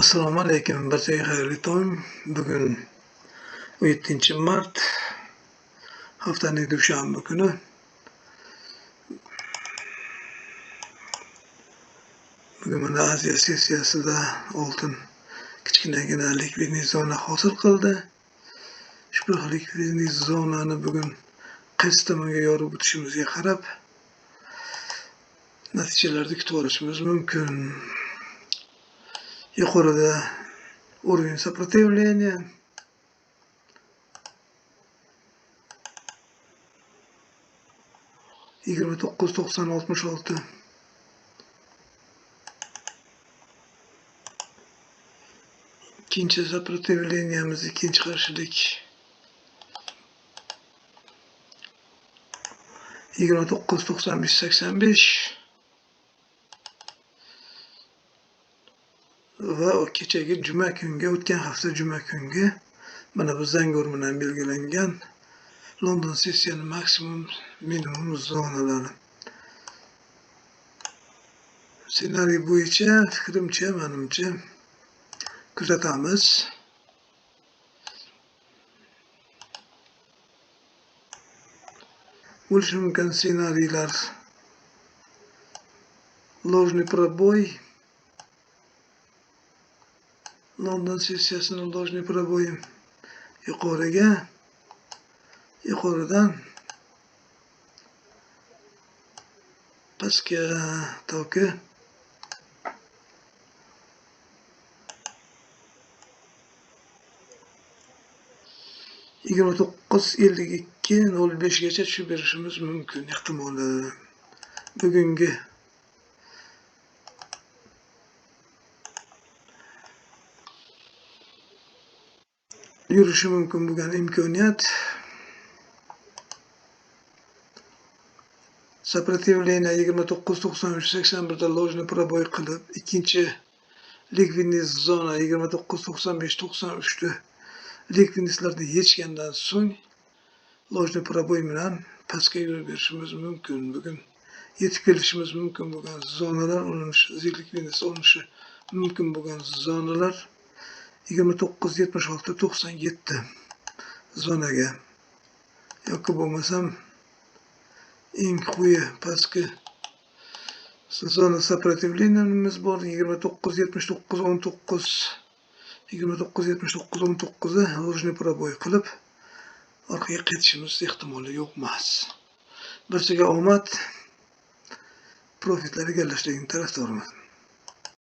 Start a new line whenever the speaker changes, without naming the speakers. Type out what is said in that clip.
Assalomu alaykum, barchaga xayrli tong. Bugun 17 mart, haftaning dushanba kuni. Bugun mana Aziya sessiyasida oltin kichkinagina ликвидный zona hosil qildi. Ushbu ликвидный zonani bugun qaysi tomonga yorib o'tishimizga qarab natijalarni kutib olishimiz mumkin. Yuqorida уровень сопротивления 29,90 66. Ikkinchi сопротивления miz, ikkinchi qarshilik 29,95 85 va kechagi juma kungi, o'tgan hafta juma kungi mana bu zangor bilan belgilangan London sessiyani maksimum, minimum zonalari. Ssenariy bo'yicha, fikrimcha, manimcha, kuzatamiz. Bo'lishi mumkin ssenariylar: ложный пробой, London sessiyasini ложный пробой yuqoriga, yuqoridan pastga toki 29,52 05 gacha tushib berishimiz mumkin ehtimoli. Bugungi yurishi mumkin bo'lgan imkoniyat: сопротивление 29,93 81 da ложный пробой qilib, ikkinchi ликвидный zona 29,95 93 da ликвидность larni yechgandan so'ng ложный пробой bilan pastga yurib berishimiz mumkin. Bugun yetib kelishimiz mumkin bo'lgan zonalar, ulanishi, ликвидность olinishi mumkin bo'lgan zonalar 29,76 97 zonaga yoki bo'lmasam eng quyi, pastki zona сопротивления miz bor 29,79 19, 29,79 19 da ложный пробой qilib orqaga qaytishimiz ehtimoli yo'q emas. Barchaga omad, profitlar egallashligini tarafdoriman.